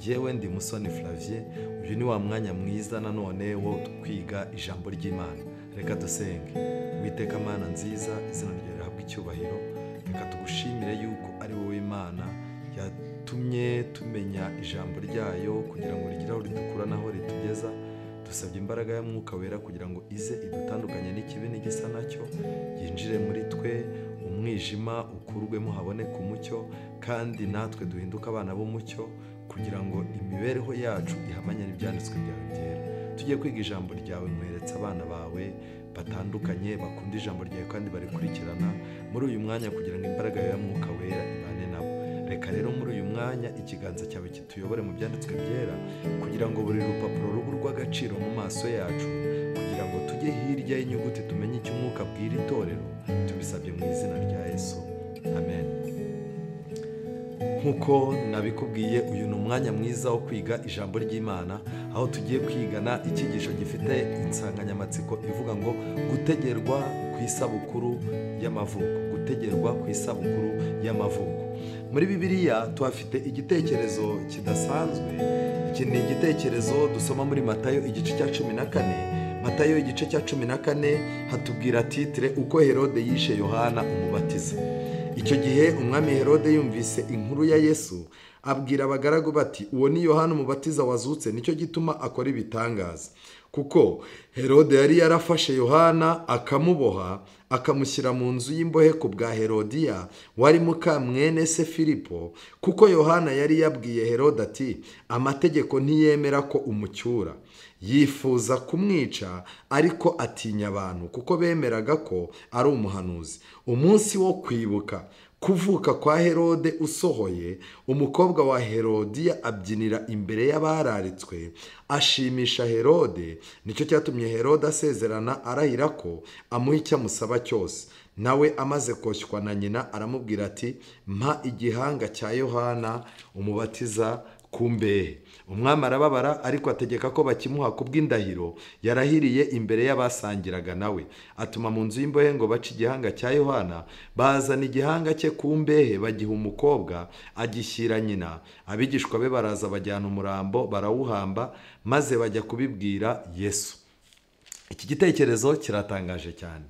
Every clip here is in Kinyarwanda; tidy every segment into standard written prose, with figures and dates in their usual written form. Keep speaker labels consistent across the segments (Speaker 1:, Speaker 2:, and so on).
Speaker 1: Njyewe ndi Musoni Flavie. Uyu ni wa mwanya mwiza nanone wo kwiga ijambo ry'Imana. Reka dusenge. Uwiteka Mana nziza, izina ryawe rihabwe icyubahiro. Reka tugushimire yuko ari wowe Imana yatumye tumenya ijambo ryayo kugira ngo rigire aho ridukura n'aho ritugeza. Dusabye imbaraga ya Mwuka Wera kugira ngo ize idutandukanye n'ikibi n'igisa nacyo, yinjire muri twe, umwijima ukurwemo haboneke umucyo, kandi natwe duhinduke abana b'umucyo kugira ngo imibereho yacu ihamanye n'ibyanditswe byawe byera. Tugiye kwiga ijambo ryawe, nkweretse abana bawe batandukanye bakunda ijambo ryawe kandi barikurikirana muri uyu mwanya kugira ngo imbaraga ya Mwuka Wera ibane nabo. Reka rero muri uyu mwanya ikiganza cyawe kituyobore mu byanditswe byera kugira ngo buri rupapuro rube urw'agaciro mu maso yacu, kugira ngo tujye hirya y'inyuguti tumenye icyo Umwuka abwira itorero. Tubisabye mu izina rya Yesu, amen. Nk'uko nabikubwiye, uyu ni umwanya mwiza wo kwiga ijambo ry'Imana, aho tugiye kwigana icyigisho gifite insanganyamatsiko ivuga ngo gutegerwa ku isabukuru y'amavuko. Gutegerwa ku isabukuru y'amavuko. Muri Bibiliya tuhafite igitekerezo kidasanzwe. Iki ni igitekerezo dusoma muri Matayo igice cya 14. Matayo igice cya 14 hatubwira titire uko Herode yishe Yohana umubatiza. Icyo gihe umwami Herode yumvise inkuru ya Yesu, abwira abagaragu bati: uwo ni Yohana umubatiza wazutse, nicyo gituma akora ibitangaza. Kuko Herode yari yarafashe Yohana akamuboha, akamushyira mu nzu y'imbohe ku bwa Herodiya wari muka mwene se Filipo, kuko Yohana yari yabwiye Herode ati: amategeko ntiyemera ko umucyura. Yifuza kumwica, ariko atinya abantu kuko bemeraga ko ari umuhanuzi. Umunsi wo kwibuka kuvuka kwa Herode usohoye, umukobwa wa Herodiya abyinira imbere y'abararitswe, ashimisha Herode. Nicyo cyatumye Herode asezerana arahira ko amuha icyo amusaba cyose. Nawe amaze koshywa na nyina aramubwira ati: mpa igihanga cya Yohana umubatiza ku mbehe. Umwami arababara, ariko ategeka ko bakimuha kubw'indahiro yarahiriye imbere y'abasangiraga nawe. Atuma mu nzu y'imbohe ngo bace igihanga cya Yohana. Bazana igihanga cye ku mbehe, bagiha umukobwa, agishyira nyina. Abigishwa be baraza bajyana umurambo barawuhamba, maze bajya kubibwira Yesu. Iki gitekerezo kiratangaje cyane.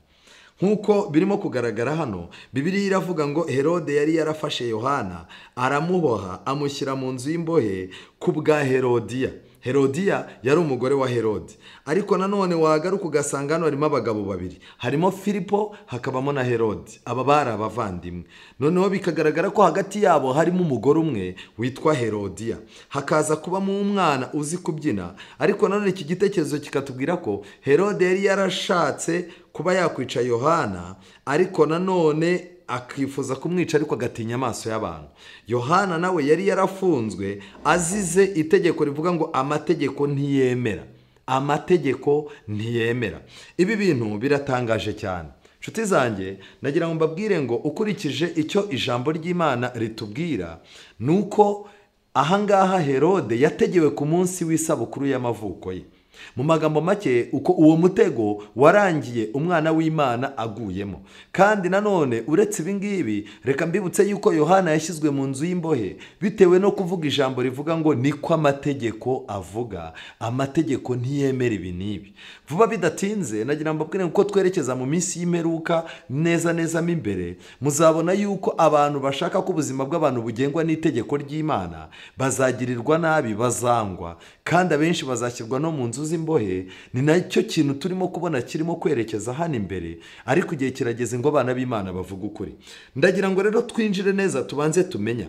Speaker 1: Nk'uko birimo kugaragara hano, Bibiliya iravuga ngo Herode yari yarafashe Yohana aramuboha, amushyira mu nzu y'imbohe ku bwa Herodiya. Herodiya yari umugore wa Herode. Ariko nanone wagaruka ugasanga hano harimo abagabo babiri, harimo Filipo hakabamo na Herode. Aba bari abavandimwe. Noneho bikagaragara ko hagati yabo harimo umugore umwe witwa Herodiya, hakaza kubamo umwana uzi kubyina. Ariko nanone iki gitekerezo kikatubwira ko Herode yari yarashatse kuba yakwica Yohana, ariko nanone akifuza kumwica, ariko agatinya amaso y'abantu. Yohana nawe yari yarafunzwe azize itegeko rivuga ngo amategeko ntiyemera. Amategeko ntiyemera. Ibi bintu biratangaje cyane. Nshuti zanjye, nagira ngo mbabwire ngo ukurikije icyo ijambo ry'Imana ritubwira, nuko ahangaha Herode yategewe ku munsi w'isabukuru y'amavuko ye. Mu magambo make, uko uwo mutego warangiye umwana w'Imana aguyemo. Kandi nanone uretse ibi ngibi, reka mbibutse yuko Yohana yashyizwe mu nzu y'imbohe bitewe no kuvuga ijambo rivuga ngo niko amategeko avuga, amategeko ntiyemera ibi n'ibi. Vuba bidatinze nagira mbabwire ko twerekeza mu minsi y'imperuka neza neza mo imbere, muzabona yuko abantu bashaka ko ubuzima bw'abantu bugengwa n'itegeko ry'Imana bazagirirwa nabi, bazangwa, kandi abenshi bazashyirwa no mu nzu z'imbohe. Ni nacyo kintu turimo kubona kirimo kwerekeza hano imbere, ariko igihe kirageze ngo abana b'Imana bavuge ukuri. Ndagira ngo rero twinjire neza, tubanze tumenya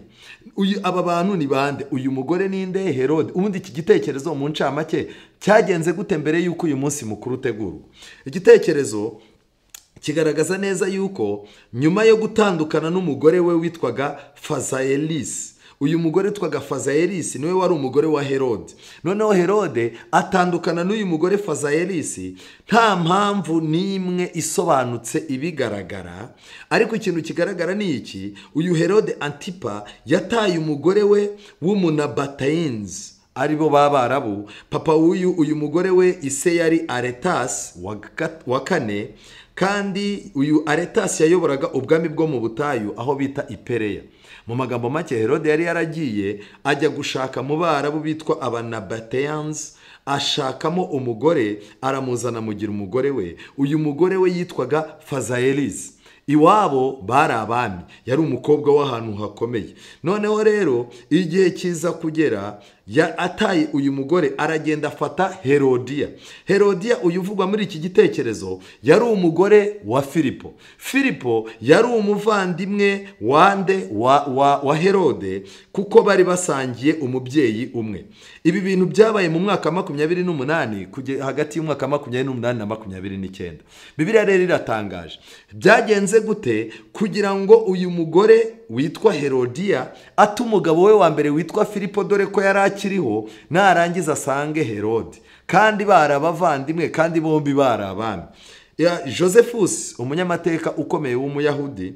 Speaker 1: uyu aba bantu ni bande, uyu mugore ninde, Herode. Ubundi iki gitekerezo mu ncamake cyagenze gute mbere yuko uyu munsi mukuru utegurwa? Igitekerezo kigaragaza neza yuko nyuma yo gutandukana n'umugore we witwaga Fazaelis, uyu mugore witwaga Fazaelis niwe wari umugore wa Herode. Noneho Herode atandukana n'uyu mugore Fazaelis nta mpamvu n'imwe isobanutse ibigaragara, ariko ikintu kigaragara ni iki: uyu Herode Antipa yataye umugore we w'Umunabatayinzi, aribo b'Abarabu. Papa w'uyu uyu mugore we ise yari Aretas wa kane, kandi uyu Aretas yayoboraga ubwami bwo mu butayu aho bita Ipereya. Mu magambo make, Herode yari yaragiye ajya gushaka mu Barabu bitwa Abanabateans, ashakamo umugore aramuzana amugira umugore we. Uyu mugore we yitwaga Fazaelis. Iwabo bari abami, yari umukobwa w'ahantu hakomeye. Noneho rero igihe kiza kugera ataye uyu mugore aragenda afata Herodiya. Herodiya uyu uvugwa muri iki gitekerezo yari umugore wa Filipo. Filipo yari umuvandimwe wande wa Herode, kuko bari basangiye umubyeyi umwe. Ibi bintu byabaye mu mwaka 28, hagati y'umwaka 28 na 29. Bibiliya rero iratangaje. Byagenze gute kugira ngo uyu mugore witwa Herodiya ate umugabo we wa mbere witwa Filipo, dore ko yari akiriho, narangiza asange Herode, kandi bari abavandimwe kandi bombi bari abami. Josephus, umunyamateka ukomeye w'Umuyahudi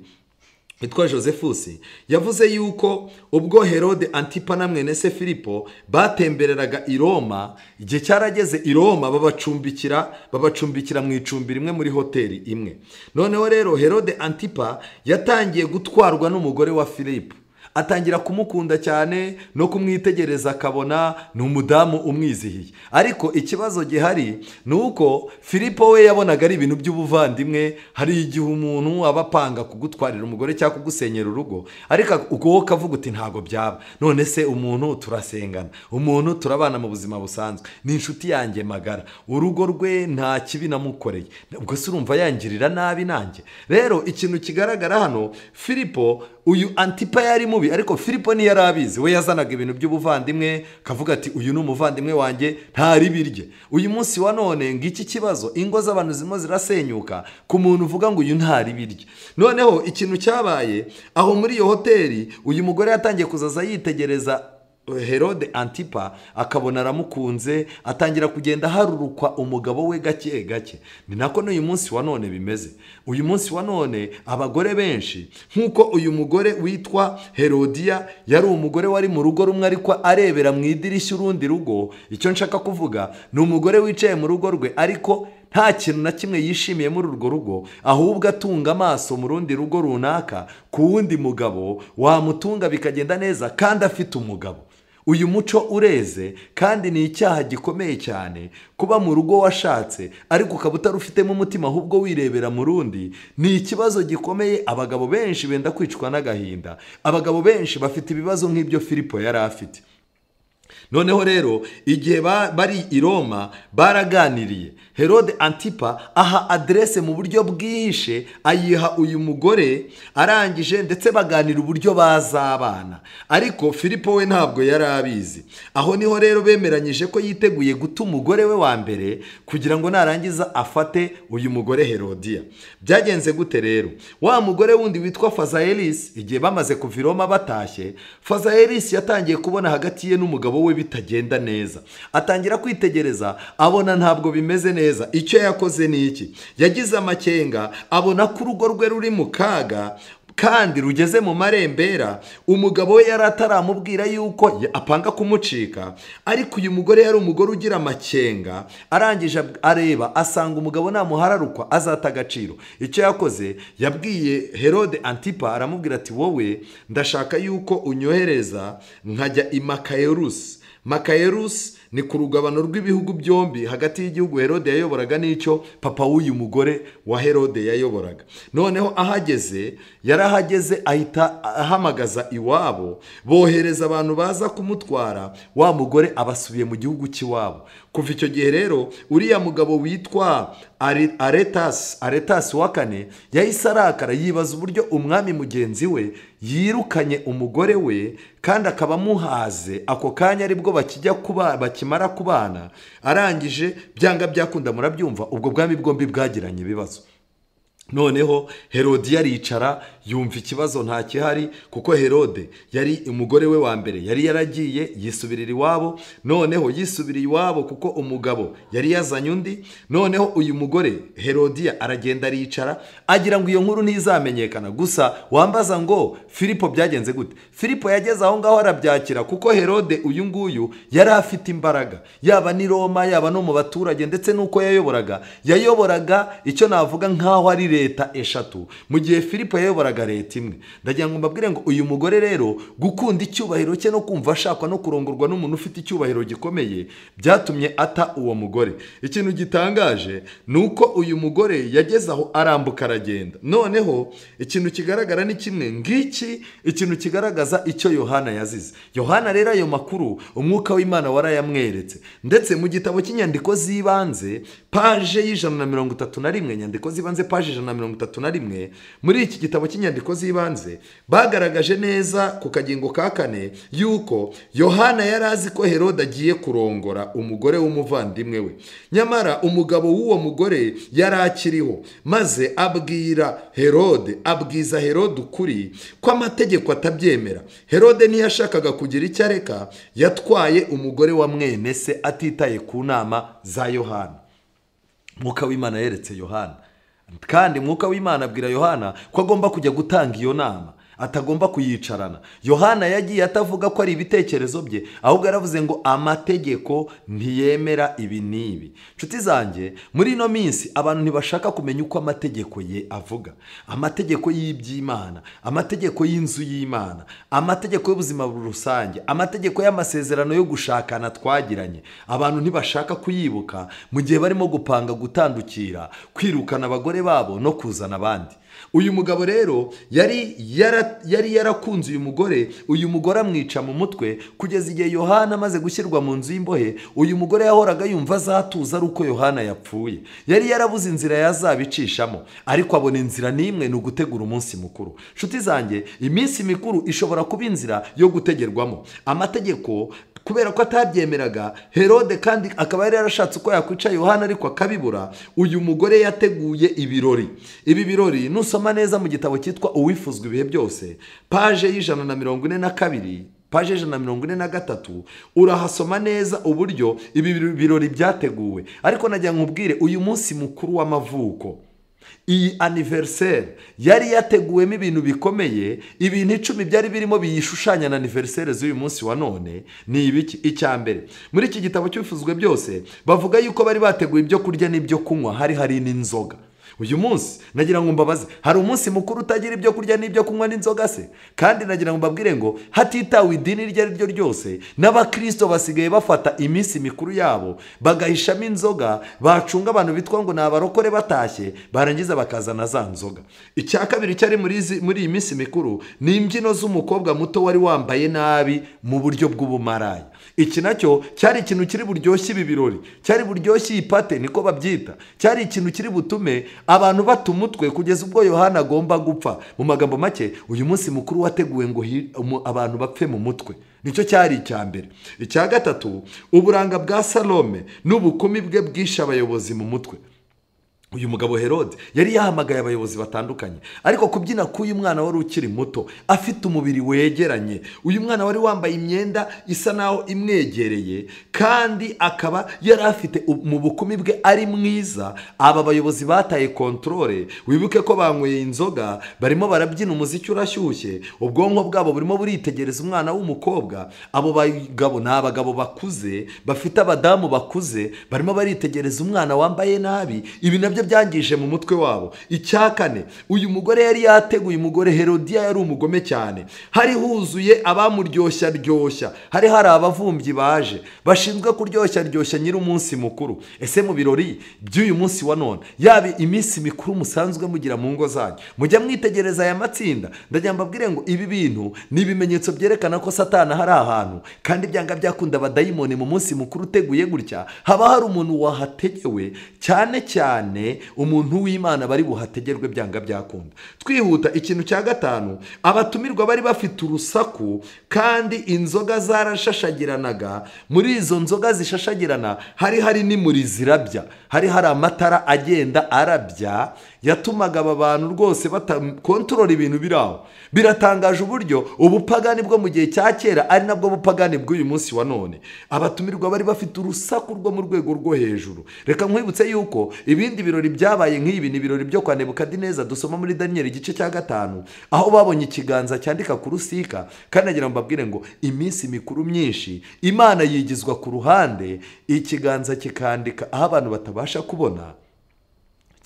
Speaker 1: witwa Josephus, yavuze yuko ubwo Herode Antipa na mwene se Filipo batembereraga i Roma, igihe cyarageze i Roma babacumbikira mu icumbi rimwe muri hoteli imwe. Noneho rero Herode Antipa yatangiye gutwarwa n'umugore wa Filipo, atangira kumukunda cyane no kumwitegereza akabona ni umudamu umwizihiye. Ariko ikibazo gihari ni uko Filipo we yabonaga ari ibintu by'ubuvandimwe. Hari igihe umuntu aba apanga kugutwarira umugore cyangwa kugusenyera urugo, ariko ubwo kavuga uti ntago byaba, none se umuntu turasengana, umuntu turabana mu buzima busanzwe, ni inshuti yanjye magara, urugo rwe nta kibi namukoreye, ubwo se urumva yangirira nabi nanjye? Rero ikintu kigaragara hano, Filipo uyu Antipa yari mubi, ariko Filipo ntiyari abizi. We yazanaga ibintu by'ubuvandimwe, kavuga ati uyu ni umuvandimwe wanjye ntari birye. Uyu munsi wa none ngiki kibazo, ingo z'abantu zirimo zirasenyuka ku muntu uvuga ngo uyu ntari birye. Noneho ikintu cyabaye aho muri iyo hoteli, uyu mugore yatangiye kuzaza yitegereza Herode Antipa, akabona aramukunze, atangira kugenda harurukwa umugabo we gake gake. Ni nako n'uyu munsi wa none bimeze. Uyu munsi wa none abagore benshi, nkuko uyu mugore witwa Herodiya yari umugore wari mu rugo rumwe ariko arebera mu idirishya urundi rugo. Icyo nshaka kuvuga ni umugore wicaye mu rugo rwe ariko nta kintu na kimwe yishimiye muri urwo rugo, ahubwo atunga amaso mu rundi rugo runaka ku wundi mugabo wamutunga bikagenda neza kandi afite umugabo. Uyu muco ureze kandi ni icyaha gikomeye cyane kuba mu rugo washatse ariko ukaba utarufitemo umutima ahubwo wirebera mu rundi. Ni ikibazo gikomeye. Abagabo benshi benda kwicwa n'agahinda, abagabo benshi bafite ibibazo nk'ibyo Filipo yari afite. Noneho rero igihe bari i Roma baraganiriye, Herode Antipa aha adresse mu buryo bwihishe ayiha uyu mugore, arangije ndetse baganira uburyo bazabana, ariko Filipo we ntabwo yari abizi. Aho niho rero bemeranyije ko yiteguye guta umugore we wa mbere kugira ngo narangiza afate uyu mugore Herodiya. Byagenze gute rero? Wa mugore wundi witwa Fazaelis, igihe bamaze kuva i Roma batashye, Fazaelis yatangiye kubona hagati ye n'umugabo we bitagenda neza, atangira kwitegereza abona ntabwo bimeze neza. Icyo yakoze ni iki? Yagize amakenga, abona ko urugo rwe ruri mu kaga kandi rugeze mu marembera. Umugabo we yari ataramubwira yuko apanga kumucika, ariko uyu mugore yari umugore ugira amakenga. Arangije areba asanga umugabo namuhararukwa azata agaciro. Icyo yakoze, yabwiye Herode Antipa aramubwira ati wowe ndashaka yuko unyohereza nkajya i Makayerusi. Makayerusi ni ku rugabano rw'ibihugu byombi, hagati y'igihugu Herode yayoboraga n'icyo papa w'uyu mugore wa Herode yayoboraga. Noneho ahageze, yarahageze ahita ahamagaza iwabo, bohereza abantu baza kumutwara. Wa mugore abasubiye mu gihugu cy'iwabo. Kuva icyo gihe rero uriya mugabo witwa Aretas wa kane yahise arakara, yibaza uburyo umwami mugenzi we yirukanye umugore we kandi akaba amuhaze ako kanya aribwo bakijya kuba bakimara kubana. Arangije byanga byakunda, murabyumva, ubwo bwami bwombi bwagiranye ibibazo. Noneho Herode yaricara yumva ikibazo nta kihari, kuko Herode yari umugore we wa mbere yari yaragiye yisubirira iwabo. Noneho yisubiriye iwabo kuko umugabo yari yazanye undi. Noneho uyu mugore Herodiya aragenda aricara agira ngo iyo nkuru ntizamenyekana. Gusa wambaza ngo Filipo byagenze gute? Filipo yageze aho ngaho arabyakira, kuko Herode uyu nguyu yari afite imbaraga, yaba ni Roma yaba no mu baturage, ndetse nuko yayoboraga icyo navuga nkaho ari leta 3 mu gihe Filipo yayoboraga leta imwe. Ndagira ngo mbabwire ngo uyu mugore rero gukunda icyubahiro cye no kumva ashakwa no kurongorwa n'umuntu ufite icyubahiro gikomeye byatumye ata uwo mugore. Ikintu gitangaje ni uko uyu mugore yageze aho arambuka aragenda. Noneho ikintu kigaragara ni kimwe ngiki, ikintu kigaragaza icyo Yohana yazize. Yohana rero ayo makuru umwuka w'Imana warayamweretse, ndetse mu gitabo cy'inyandiko z'ibanze paje y'131, inyandiko z'ibanze paje 131, muri iki gitabo cy'inyandiko z'ibanze bagaragaje neza ku kagingo ka 4 yuko Yohana yari azi ko Herode agiye kurongora umugore w'umuvandimwe we, nyamara umugabo w'uwo mugore yari akiriho, maze abwira Herode, abwiza Herode ukuri ko amategeko atabyemera. Herode ntiyashakaga kugira icyo areka, yatwaye umugore wa mwene se atitaye ku nama za Yohana. Mwuka w'Imana yeretse Yohana, kandi Mwuka w'Imana abwira Yohana ko agomba kujya gutanga iyo nama, atagomba kuyicarana. Yohana yagiye atavuga ko ari ibitekerezo bye, ahubwo yaravuze ngo amategeko ntiyemera ibi n'ibi. Nshuti zanjye, muri ino minsi abantu ntibashaka kumenya uko amategeko ye avuga, amategeko y'iby'Imana, amategeko y'inzu y'Imana, amategeko y'ubuzima rusange, amategeko y'amasezerano yo gushakana twagiranye. Abantu ntibashaka kuyibuka mu gihe barimo gupanga gutandukira, kwirukana abagore babo no kuzana abandi. Uyu mugabo rero yari yarakunze uyu mugore amwica mu mutwe kugeza igihe Yohana amaze gushyirwa mu nzu y'imbohe. Uyu mugore yahoraga yumva azatuza ari uko Yohana yapfuye. Yari yarabuze inzira yazabicishamo, ariko abona inzira n'imwe, ni ugutegura umunsi mukuru. Nshuti zanjye, iminsi mikuru ishobora kuba inzira yo gutegerwamo. Amategeko kubera ko atabyemeraga Herode, kandi akaba yari yarashatse uko yakwica Yohana ariko akabibura, uyu mugore yateguye ibirori. Ibi birori nusoma neza mu gitabo cyitwa Uwifuzwa ibihe byose, paje y'142, paje 143, urahasoma neza uburyo ibi birori byateguwe. Ariko najya nkubwire, uyu munsi mukuru w'amavuko, iyi anniversaire yari yateguwemo ibintu bikomeye. Ibintu 10 byari birimo biyishushanya na anniversaire z'uyu munsi wa none ni ibiki? Icya mbere, muri iki gitabo cy'Uwifuzwa byose bavuga yuko bari bateguye ibyo kurya n'ibyo kunywa, hari n'inzoga. Uyu munsi nagira ngo mbabaze, hari umunsi mukuru utagira ibyo kurya n'ibyo kunywa n'inzoga se? Kandi nagira ngo mbabwire ngo hatitawe idini iryo ari ryo ryose, n'abakristo basigaye bafata iminsi mikuru yabo bagahishamo inzoga, bacunga abantu bitwa ngo ni abarokore batashye, barangiza bakazana za nzoga. Icya kabiri cyari muri iyi minsi mikuru ni imbyino z'umukobwa muto wari wambaye nabi mu buryo bw'ubumaraya. Iki nacyo cyari ikintu kiri buryoshye ibi birori, cyari buryoshye iyi pate, niko babyita, cyari ikintu kiri butume abantu bata umutwe kugeza ubwo Yohana agomba gupfa. Mu magambo make, uyu munsi mukuru wateguwe ngo abantu bapfe mu mutwe, nicyo cyari icya mbere. Icya gatatu, uburanga bwa Salome n'ubukumi bwe bwishe abayobozi mu mutwe. Uyu mugabo Herode yari yahamagaye abayobozi batandukanye, ariko kubyina k'uyu mwana wari ukiri muto afite umubiri wegeranye, uyu mwana wari wambaye imyenda isa naho imwegereye, kandi akaba yari afite mu bukumi bwe ari mwiza, aba bayobozi bataye kontrole. Wibuke ko banyweye inzoga, barimo barabyina umuziki urashyushye, ubwonko bwabo burimo buritegereza umwana w'umukobwa. Abo bagabo ni abagabo bakuze bafite abadamu bakuze, barimo baritegereza umwana wambaye nabi. Ibi nabyo byangije mu mutwe wabo. Icya kane, uyu mugore yari yateguye, umugore Herodiya yari umugome cyane, hari huzuye abamuryoshya ryoshya, hari abavumbyi baje bashinzwe kuryoshya ryoshya nyiri umunsi mukuru. Ese mu birori by'uyu munsi wa none, yaba iminsi mikuru musanzwe mugira mu ngo zanyu, mujya mwitegereza aya matsinda? Ndagira mbabwire ngo ibi bintu ni ibimenyetso byerekana ko Satani hari ahantu, kandi byanga byakunda abadayimoni mu munsi mukuru uteguye gutya haba hari umuntu wahategewe, cyane cyane umuntu w'Imana bari buhategerwe byanga byakunda. Twihuta, ikintu cya gatanu, abatumirwa bari bafite urusaku kandi inzoga zarashashagiranaga. Muri izo nzoga zishashagirana hari n'imuri zirabya, hari amatara agenda arabya, yatumaga aba bantu rwose batakontorora ibintu biraho. Biratangaje uburyo ubupagani bwo mu gihe cya kera ari nabwo bupagani bw'uyu munsi wa none. Abatumirwa bari bafite urusaku rwo mu rwego rwo hejuru. Reka nkwibutse yuko ibindi birori byabaye nk'ibi ni ibirori byo kwa Nebukadineza dusoma muri Daniel igice cya 5, aho babonye ikiganza cyandika ku rusika. Kandi nagira ngo mbabwire ngo iminsi mikuru myinshi Imana yigizwa ku ruhande, ikiganza kikandika aho abantu batabasha kubona,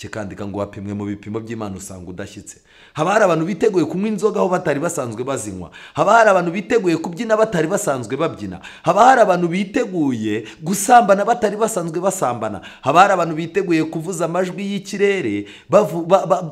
Speaker 1: Kikandika ngo wapimwe mu bipimo by'Imana usanga udashyitse. Haba hari abantu biteguye kunywa inzoga aho batari basanzwe bazinywa. Haba hari abantu biteguye kubyina batari basanzwe babyina. Haba hari abantu biteguye gusambana batari basanzwe basambana. Haba hari abantu biteguye kuvuza amajwi y'ikirere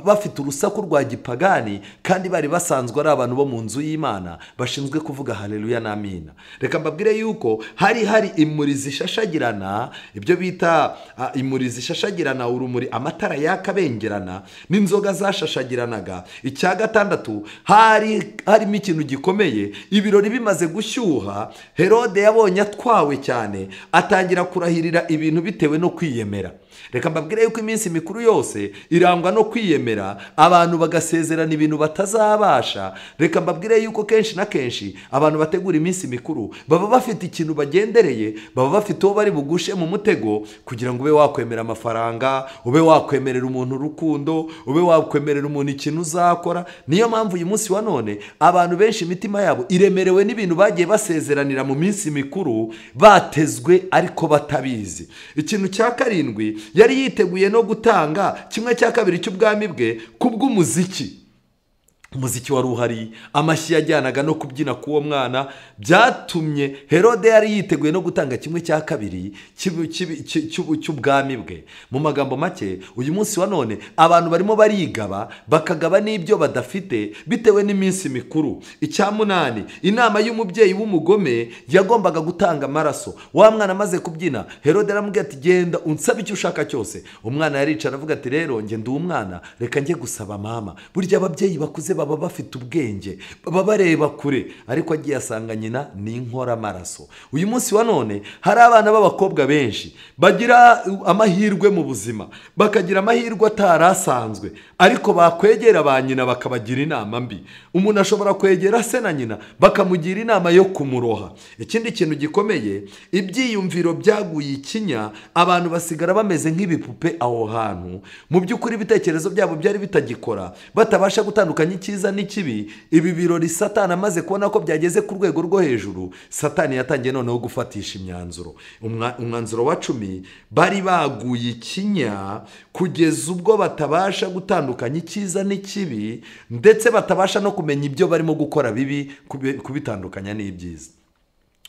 Speaker 1: bafite urusaku rwa gipagani, kandi bari basanzwe ari abantu bo mu nzu y'Imana bashinzwe kuvuga haleluya na amina. Reka mbabwire yuko hari imuri zishashagirana, ibyo bita imuri zishashagirana, urumuri, amatara yakabengerana, n'inzoga zashashagiranaga. Icya gatandatu, harimo ikintu gikomeye. Ibirori bimaze gushyuha, Herode yabonye atwawe cyane, atangira kurahirira ibintu bitewe no kwiyemera. Reka mbabwire yuko iminsi mikuru yose irangwa no kwiyemera, abantu bagasezerana ibintu batazabasha. Reka mbabwire yuko kenshi na kenshi abantu bategura iminsi mikuru baba bafite ikintu bagendereye, baba bafite uwo bari bugushe mu mutego kugira ngo ube wakwemera amafaranga, ube wakwemerera umuntu urukundo, ube wakwemerera umuntu ikintu uzakora. Niyo mpamvu uyu munsi wa none abantu benshi imitima yabo iremerewe n'ibintu bagiye basezeranira mu minsi mikuru, batezwe ariko batabizi. Ikintu cya karindwi, yari yiteguye no gutanga 1/2 cy'ubwami bwe kubw'umuziki. Umuziki wari uhari, amashyi yajyanaga no kubyina k'uwo mwana, byatumye Herode yari yiteguye no gutanga 1/2 cy'ubwami bwe. Mu magambo make, uyu munsi wa none abantu barimo barigaba, bakagaba n'ibyo badafite bitewe n'iminsi mikuru. Icya munani, inama y'umubyeyi w'umugome yagombaga gutanga amaraso. Wa mwana amaze kubyina, Herode aramubwira ati genda unsabe icyo ushaka cyose. Umwana yaricara avuga ati rero nge ndi umwana, reka njye gusaba mama. Burya ababyeyi bakuze baba bafite ubwenge, baba bareba kure, ariko agiye asanga nyina ni inkoramaraso. Uyu munsi wa none hari abana b'abakobwa benshi bagira amahirwe mu buzima, bakagira amahirwe atarasanzwe, ariko bakwegera ba nyina bakabagira inama mbi. Umuntu ashobora kwegera se na nyina bakamugira inama yo kumuroha. Ikindi kintu gikomeye, ibyiyumviro byaguye ikinya, abantu basigara bameze nk'ibipupe aho hantu. Mu by'ukuri ibitekerezo byabo byari bitagikora, batabasha gutandukanya icyiza n'ikibi. Ibi birori Satani amaze kubona ko byageze ku rwego rwo hejuru, Satani yatangiye noneho gufatisha imyanzuro. Umwanzuro wa 10, bari baguye ikinya kugeza ubwo batabasha gutandukanya icyiza n'ikibi, ndetse batabasha no kumenya ibyo barimo gukora bibi, kubitandukanya n'ibyiza.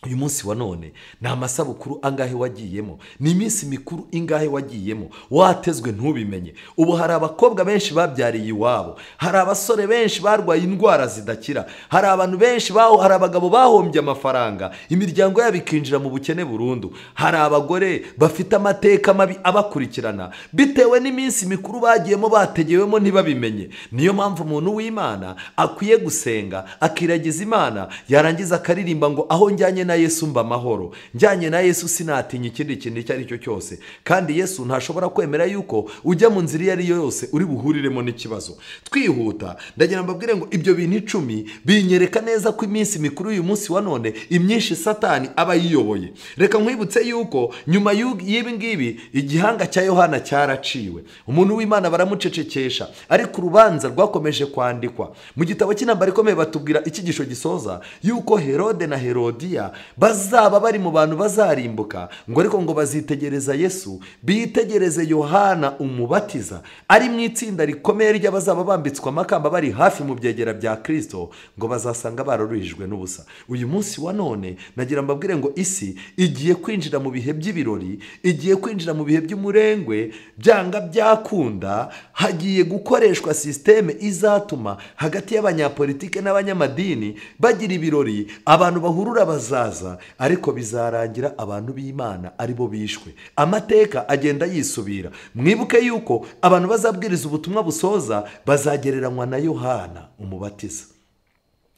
Speaker 1: Uyu munsi wa none ni amasabukuru angahe wagiyemo? Ni iminsi mikuru ingahe wagiyemo? Watezwe ntubimenye. Ubu hari abakobwa benshi babyariye iwabo, hari abasore benshi barwaye indwara zidakira, hari abantu benshi hari abagabo bahombye amafaranga, imiryango yabo ikinjira mu bukene burundu, hari abagore bafite amateka mabi abakurikirana bitewe n'iminsi mikuru bagiyemo, bategewemo ntibabimenye. Niyo mpamvu umuntu w'Imana akwiye gusenga, akiragiza Imana, yarangiza akaririmba ngo aho njyanye na Yesu mba amahoro, njyanye na Yesu sinatinya ikindi kintu icyo ari cyo cyose. Kandi Yesu ntashobora kwemera yuko ujya mu nzira iyo ari yo yose uri buhuriremo n'ikibazo. Twihuta, ndagira mbabwire ngo ibyo bintu 10 binyereka neza ko iminsi mikuru uyu munsi wa none imyinshi Satani aba yiyoboye. Reka nkwibutse yuko nyuma y'ibi ngibi igihanga cya Yohana cyaraciwe, umuntu w'Imana baramucecekesha, ariko urubanza rwakomeje kwandikwa. Mu gitabo cy'intambara ikomeye batubwira icyigisho gisoza yuko Herode na Herodiya bazaba bari mu bantu bazarimbuka, ngo ariko ngo bazitegereza Yesu, bitegereze Yohana umubatiza ari mu itsinda rikomeye ry'abazaba bambitswe amakamba bari hafi mu byegera bya Kristo, ngo bazasanga bararuhijwe n'ubusa. Uyu munsi wa none nagira mbabwire ngo isi igiye kwinjira mu bihe by'ibirori, igiye kwinjira mu bihe by'umurengwe, byanga byakunda hagiye gukoreshwa systeme izatuma hagati y'abanyapolitike n'abanyamadini bagira ibirori, abantu bahurura bazaza, ariko bizarangira abantu b'Imana aribo bishwe. Amateka agenda yisubira. Mwibuke yuko abantu bazabwiriza ubutumwa busoza bazagereranywa na Yohana umubatiza,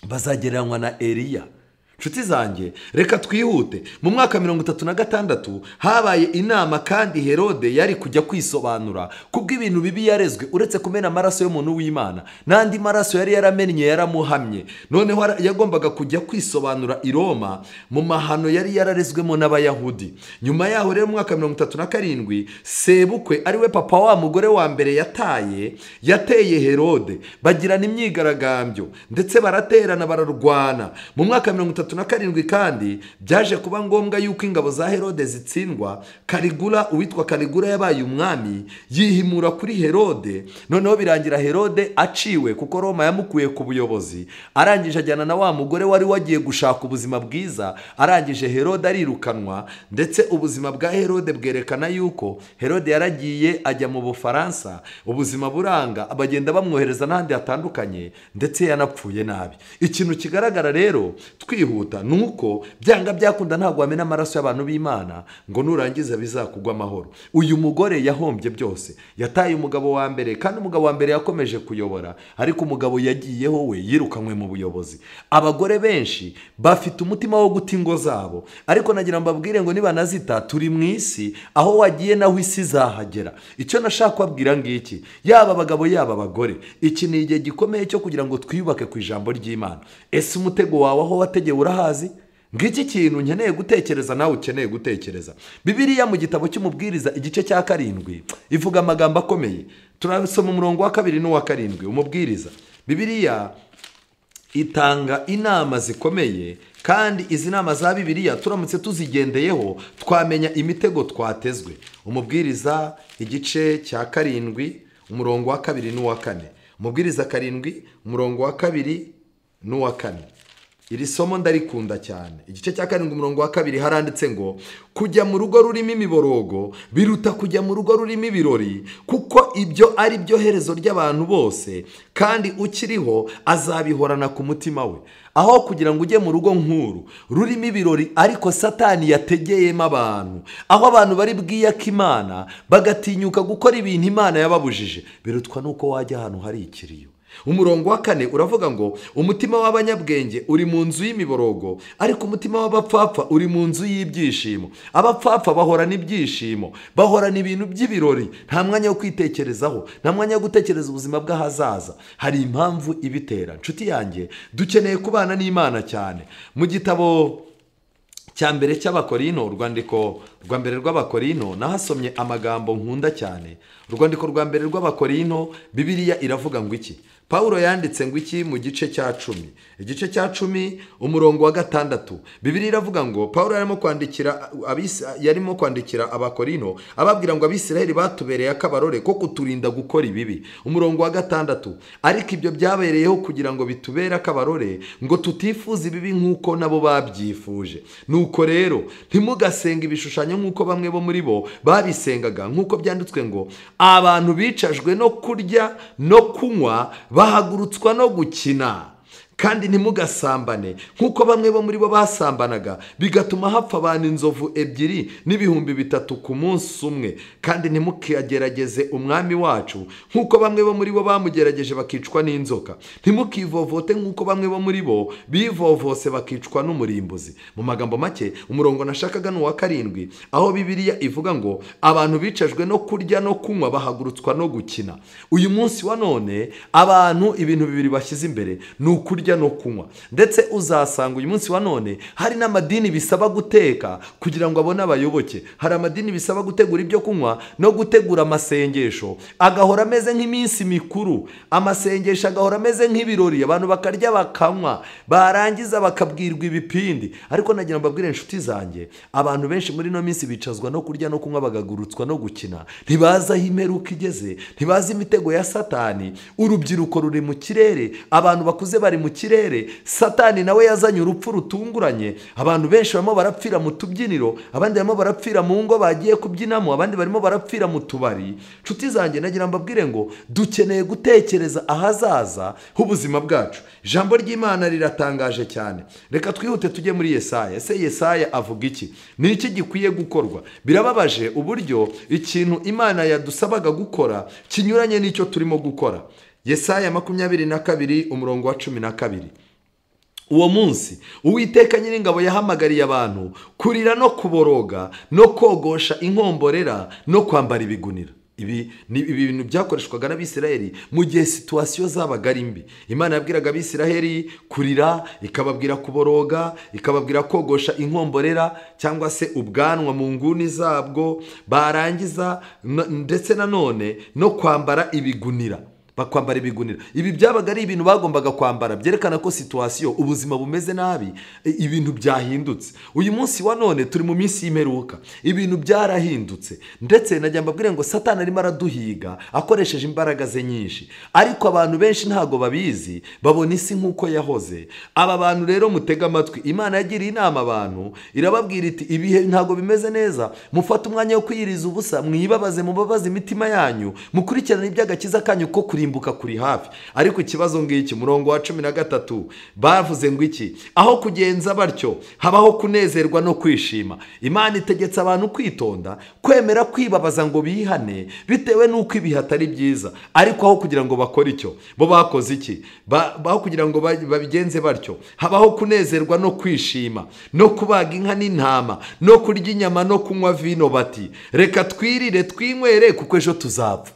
Speaker 1: bazagereranywa na Eliya. Nshuti zanjye, reka twihute. Mu mwaka 36 habaye inama, kandi Herode yari kujya kwisobanura kubw'ibintu bibi yarezwe, uretse kumena amaraso y'umuntu w'Imana n'andi maraso yari yaramennye yaramuhamye. Noneho yagombaga kujya kwisobanura i Roma mu mahano yari yararezwemo n'Abayahudi. Nyuma yaho rero mu mwaka 37 sebukwe ariwe papa wa mugore wa mbere yataye, yateye Herode, bagirana imyigaragambyo ndetse baraterana bararwana. Mu mwaka 37 kandi byaje kuba ngombwa yuko ingabo za Herode zitsindwa. Caligula, uwitwa Caligula yabaye umwami, yihimura kuri Herode. Noneho birangira Herode aciwe kuko Roma yamukuye ku buyobozi. Arangije ajyana na wa mugore wari wagiye gushaka ubuzima bwiza. Arangije Herode arirukanwa, ndetse ubuzima bwa Herode bwerekana yuko Herode yaragiye ajya mu Bufaransa, ubuzima buranga, abagenda bamwohereza n'ahandi hatandukanye, ndetse yanapfuye nabi. Ikintu kigaragara rero twihuta nuko byanga byakunda ntabwo wamena amaraso y'abantu b'Imana ngo nurangiza bizakugwa amahoro. Uyu mugore yahombye byose, yataye umugabo wa mbere, kandi umugabo wa mbere yakomeje kuyobora, ariko umugabo yagiyeho we yirukanwe mu buyobozi. Abagore benshi bafite umutima wo guta ingo zabo, ariko nagira mbabwire ngo nibanazita turi mu isi, aho wagiye naho isi izahagera. Icyo nashaka kubabwira ngiki, yaba abagabo yaba abagore, iki ni igihe gikomeye cyo kugira ngo twiyubake ku ijambo ry'Imana. Ese umutego wawe aho wategeye urahazi? Ngiki kintu nkeneye gutekereza, nawe ukeneye gutekereza. Bibiliya mu gitabo cy'Umubwiriza igice cya 7 ivuga amagambo akomeye. Turasoma umurongo wa 2 n'uwa 7. Umubwiriza, Bibiliya itanga inama zikomeye, kandi izi nama za Bibiliya turamutse tuzigendeyeho twamenya imitego twatezwe. Umubwiriza igice cya 7 umurongo wa 2 n'uwa 4. Umubwiriza 7 umurongo wa 2 n'uwa 4. Iri somo ndarikunda cyane. Igice cya 7 umurongo wa 2 haranditse ngo kujya mu rugo rurimo imiborogo biruta kujya mu rugo rurimo ibirori, kuko ibyo ari byo herezo ry'abantu bose, kandi ukiriho azabihorana ku mutima we. Aho kugira ngo ujye mu rugo nkuru rurimo ibirori ariko Satani yategeyemo abantu, aho abantu bari bwiyaka Imana bagatinyuka gukora ibintu Imana yababujije, birutwa nuko wajya ahantu hari ikiriyo. Umurongo wa 4 uravuga ngo umutima w'abanyabwenge uri mu nzu y'imiborogo, ariko umutima w'abapfapfa uri mu nzu y'ibyishimo. Abapfapfa bahorana ibyishimo, bahorana ibintu by'ibirori, nta mwanya wo kwitekerezaho, nta mwanya wo gutekereza ubuzima bw'ahazaza. Hari impamvu ibitera. Nshuti yanjye, dukeneye kubana n'Imana cyane. Mu gitabo cya mbere cy'Abakorino, urwandiko rwa mbere rw'Abakorino, nahasomye amagambo nkunda cyane. Urwandiko rwa mbere rw'Abakorino, Bibiliya iravuga ngo iki? Paulo yanditse ngo iki mu gice cya 10. Igice cya 10 umurongo wa 6. Bibiliya iravuga ngo Paulo yarimo kwandikira Abakorino ababwira ngo Abisirayeli batubereye akabarore ko kuturinda gukora ibibi. Umurongo wa 6, ariko ibyo byabereyeho kugira ngo bitubere akabarore, ngo tutifuza ibibi nkuko nabo babyifuje. Nuko rero ntimugasenga ibishushanyo nkuko bamwe bo muri bo babisengaga, nkuko byanditswe ngo abantu bicajwe no kurya no kunywa bahagurutswa no gukina. Kandi ntimugasambane nkuko bamwe bo muri bo basambanaga, bigatuma hapfa abantu inzovu 2 n'ibihumbi 3 ku munsi umwe. Kandi ntimukagerageze umwami wacu nkuko bamwe bo muri bo bamugerageje bakicwa n'inzoka. Ntimukivovote nkuko bamwe bo muri bo bivovose bakicwa n'umurimbuzi. Mu magambo make, umurongo nashakaga ni uwa 7, aho Bibiliya ivuga ngo abantu bicajwe no kurya no kunywa bahagurutswa no gukina. Uyu munsi wa none abantu ibintu bibiri bashyize imbere ni ukurya no kunywa. Ndetse uzasanga uyu munsi wa none hari n'amadini bisaba guteka kugira ngo abone abayoboke. Hari amadini bisaba gutegura ibyo kunywa no gutegura amasengesho agahora ameze nk'iminsi mikuru, amasengesho agahora ameze nk'ibirori, abantu bakarya bakanywa, barangiza bakabwirwa ibipindi. Ariko nagira mbabwire inshuti zanjye, abantu benshi muri no minsi bicazwa no kurya no kunywa bagagurutswa no gukina. Ntibazi aho imperuka igeze, ntibazi imitego ya Satani. Urubyiruko ruri mu kirere, abantu bakuze bari mu kirere. Satani nawe yazanye urupfu rutunguranye. Abantu benshi barimo barapfira mu tubyiniro, abandi barimo barapfira mu ngo bagiye kubyinamo, abandi barimo barapfira mu tubari. Nshuti zanjye, nagira mbabwire ngo dukeneye gutekereza ahazaza h'ubuzima bwacu. Ijambo ry'Imana riratangaje cyane. Reka twihute tujye muri Yesaya. Ese Yesaya avuga iki? Ni iki gikwiye gukorwa? Birababaje uburyo ikintu Imana yadusabaga gukora kinyuranye n'icyo turimo gukora. Yesaya 22 umurongo wa 12. Uwo munsi Uwiteka Nyiringabo yahamagariye abantu kurira no kuboroga no kogosha inkomborera no kwambara ibigunira. Ibi ni ibintu byakoreshwaga n'Abisirayeli mu gihe situasiyo zabaga ari mbi. Imana yabwiraga Abisirayeli kurira, ikababwira kuboroga, ikababwira kogosha inkomborera cyangwa se ubwanwa mu nguni zabwo, barangiza ndetse nanone no kwambara ibigunira. Bakwambara ibigunira. Ibi byabaga ari ibintu bagombaga kwambara byerekana ko situation, ubuzima bumeze nabi, ibintu byahindutse. Uyu munsi wa none turi mu minsi y'imperuka, ibintu byarahindutse. Ndetse najya mbabwire ngo Satani arimo araduhiga akoresheje imbaraga ze nyinshi, ariko abantu benshi ntago babizi, babona isi nk'uko yahoze. Aba bantu rero mutega amatwi, Imana yagiriye inama abantu irababwira iti ibihe ntago bimeze neza, mufate umwanya wo kwiyiriza ubusa, mwibabaze, mubabaze imitima yanyu, mukurikirane iby'agakiza kanyu ko kurimbuka kuri hafi. Ariko ikibazo ngiki, murongo wa 13 bavuze ngo iki? Aho kugenza batyo habaho kunezerwa no kwishima. Imana itegetse abantu kwitonda, kwemera kwibabaza ngo bihane bitewe n'uko ibihe atari byiza. Ariko aho kugira ngo bakore icyo, bo bakoze iki? Aho kugira ngo babigenze batyo habaho kunezerwa no kwishima, no kubaga inka n'intama, no kurya inyama no kunywa vino, bati reka twirire twinywere kuko ejo tuzapfa.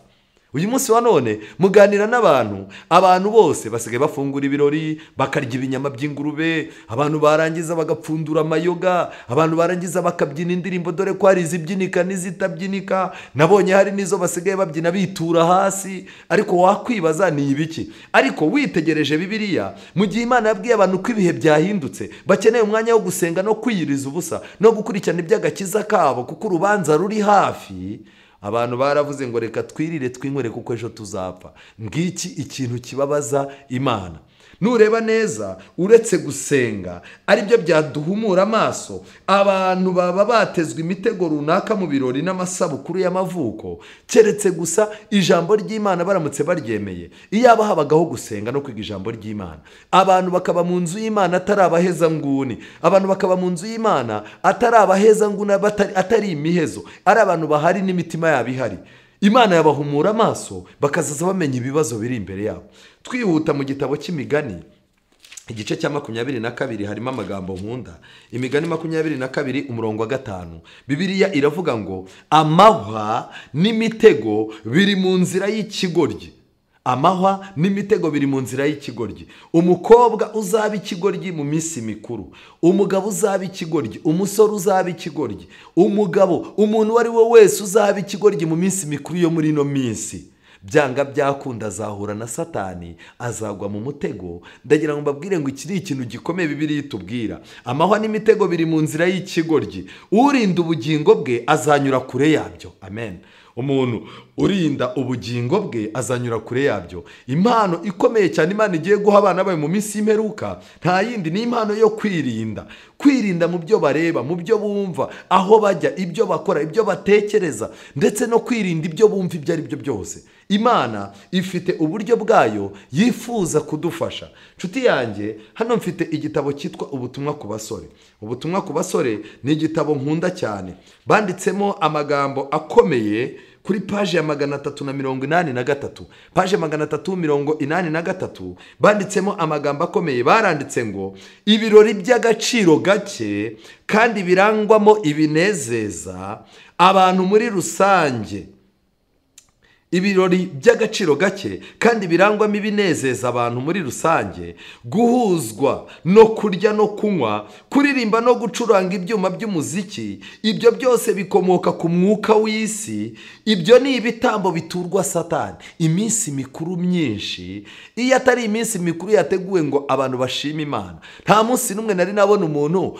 Speaker 1: Uyu munsi wa none muganira n'abantu, abantu bose basigaye bafungura ibirori, bakarya ibinyama by'ingurube, abantu barangiza bagapfundura amayoga, abantu barangiza bakabyina indirimbo, dore ko hari izibyinika n'izitabyinika, nabonye hari n'izo basigaye babyina bitura hasi. Ariko wakwibaza ni ibiki? Ariko witegereje Bibiliya, mu gihe Imana yabwiye abantu ko ibihe byahindutse, bakeneye umwanya wo gusenga no kwiyiriza ubusa no gukurikirana iby'agakiza kabo kuko urubanza ruri hafi, abantu baravuze ngo reka twirire twinywere kuko ejo tuzapfa. Ngiki ikintu kibabaza Imana. Nureba neza, uretse gusenga aribyo byaduhumura amaso, abantu baba batezwe imitego runaka mu birori n'amasabukuru y'amavuko, keretse gusa ijambo ry'Imana baramutse baryemeye. Iyaba habagaho gusenga no kwiga ijambo ry'Imana, abantu bakaba mu nzu y'Imana atari abaheza nguni, abantu bakaba mu nzu y'Imana atari abaheza nguni, atari imihezo, ari abantu bahari n'imitima yabo ihari, Imana yabahumura amaso bakazaza bamenya ibibazo biri imbere yabo. Twihuta mu gitabo cy'Imigani igice cya 22 harimo amagambo nkunda. Imigani 22 umurongo wa 5, Bibiliya iravuga ngo amahwa n'imitego biri mu nzira y'ikigoryi. Amahwa n'imitego biri mu nzira y'ikigoryi. Umukobwa uzaba ikigoryi mu minsi mikuru, umugabo uzaba ikigoryi, umusore uzaba ikigoryi, umugabo, umuntu uwo ari we wese uzaba ikigoryi mu minsi mikuru yo muri ino minsi, byanga byakunda azahura na Satani, azagwa mu mutego. Ndagira ngo mbabwire ngo iki ni ikintu gikomeye Bibiliya itubwira. Amahwa n'imitego biri mu nzira y'ikigoryi, urinda ubugingo bwe azanyura kure yabyo. Amen. Umuntu urinda ubugingo bwe azanyura kure yabyo. Impano ikomeye cyane Imana igiye guha abana bayo mu minsi y'imperuka nta yindi, ni impano yo kwirinda. Kwirinda mu byo bareba, mu byo bumva, aho bajya, ibyo bakora, ibyo batekereza, ndetse no kwirinda ibyo bumva ibyo ari byo byose. Imana ifite uburyo bwayo yifuza kudufasha. Nshuti yanjye, hano mfite igitabo cyitwa Ubutumwa ku basore. Ubutumwa ku basore ni igitabo nkunda cyane. Banditsemo amagambo akomeye kuri paje ya 383. Paje 383 banditsemo amagambo akomeye. Baranditse ngo ibirori by'agaciro gake kandi birangwamo ibinezeza abantu muri rusange. Ibirori by'agaciro gake kandi birangwamo ibinezeza abantu muri rusange, guhuzwa no kurya no kunywa, kuririmba no gucuranga ibyuma by'umuziki, ibyo byose bikomoka ku mwuka w'isi, ibyo ni ibitambo biturwa Satani. Iminsi mikuru myinshi, iyo atari iminsi mikuru yateguwe ngo abantu bashime Imana. Nta munsi n'umwe nari nabona umuntu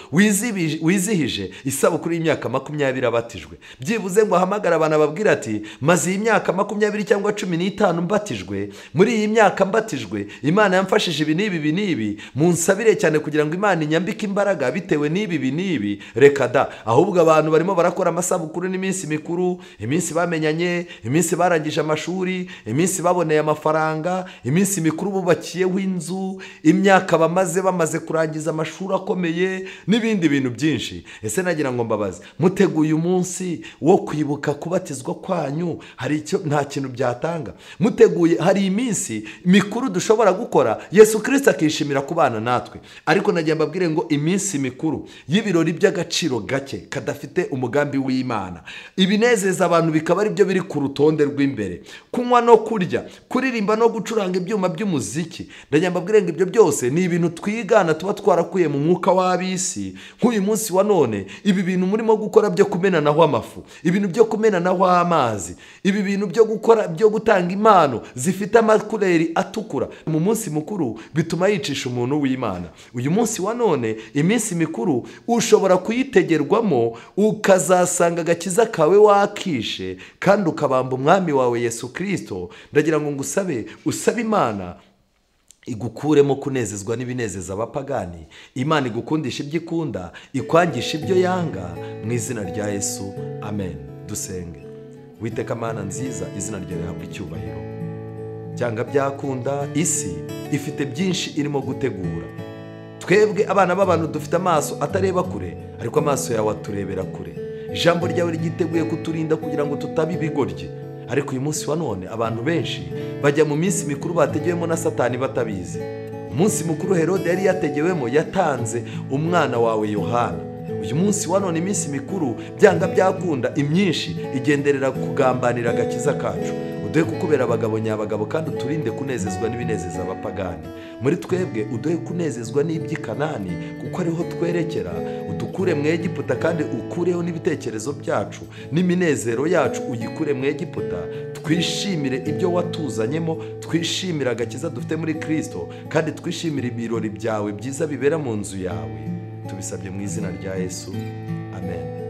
Speaker 1: wizihije isabukuru y'imyaka 20 abatijwe, byibuze ngo ahamagara abantu ababwira ati maze iyi myaka 20 cyangwa 15 mbatijwe, muri iyi myaka mbatijwe Imana yamfashije ibi n'ibi ibi n'ibi, munsabire cyane kugira ngo Imana inyambike imbaraga bitewe n'ibi ibi n'ibi. Reka da, ahubwo abantu barimo barakora amasabukuru n'iminsi mikuru, iminsi bamenyanye, iminsi barangije amashuri, iminsi baboneye amafaranga, iminsi mikuru bubakiyeho inzu, imyaka bamaze kurangiza amashuri akomeye n'ibindi bintu byinshi. Ese nagira ngo mbabaze, muteguye umunsi wo kwibuka kubatizwa kwanyu, hari icyo nta kintu byatanga? Muteguye, hari iminsi mikuru dushobora gukora Yesu Kristo akishimira kubana natwe. Ariko nagiye mbabwire ngo iminsi mikuru y'ibirori by'agaciro gake kadafite umugambi w'Imana, ibinezeza abantu bikaba ari byo biri ku rutonde rw'imbere, kunywa no kurya, kuririmba no gucuranga ibyuma by'umuziki, ndagiye mbabwire ngo ibyo byose ni ibintu twigana tuba twarakuye mu mwuka w'ab'isi. Nk'uyu munsi wa none ibi bintu murimo gukora byo kumenanaho amafu, ibintu byo kumenanaho amazi, ibi bintu byo gukora byo gutanga impano zifite amakureri atukura mu munsi mukuru bituma yicisha umuntu w'Imana. Uyu munsi wa none iminsi mikuru ushobora kuyitegerwamo ukazasanga agakiza kawe wakishe kandi ukabamba umwami wawe Yesu Kristo. Ndagira ngo ngusabe, usabe Imana igukuremo kunezezwa n'ibinezeza abapagani, Imana igukundisha ibyo ikunda, ikwangisha ibyo yanga, mu izina rya Yesu, amen. Dusenge. Witeka Mana nziza, izina ryawe rihabwe icyubahiro. Byanga byakunda, isi ifite byinshi irimo gutegura. Twebwe abana b'abantu dufite amaso atareba kure, ariko amaso yawe aturebera kure. Ijambo ryawe ryiteguye kuturinda kugira ngo tutaba ibigoryi. Ariko uyu munsi wa none abantu benshi bajya mu minsi mikuru bategewemo na Satani batabizi. Umunsi mukuru Herode yari yategewemo, yatanze umwana wawe Yohana. Uyu munsi wa none iminsi mikuru byanga byakunda imyinshi igenderera kugambanira agakiza kacu. Uduhe kukubera abagabo nyabagabo kandi uturinde kunezezwa n'ibinezeza abapagani. Muri twebwe uduhe kunezezwa n'iby'i Kanani kuko ariho twerekera. Udukure mu Egiputa kandi ukureho n'ibitekerezo byacu n'iminezero yacu, uyikure mu Egiputa. Twishimire ibyo watuzanyemo, twishimire agakiza dufite muri Kristo, kandi twishimire ibirori byawe byiza bibera mu nzu yawe. Tubisabye mu izina rya Yesu, amen.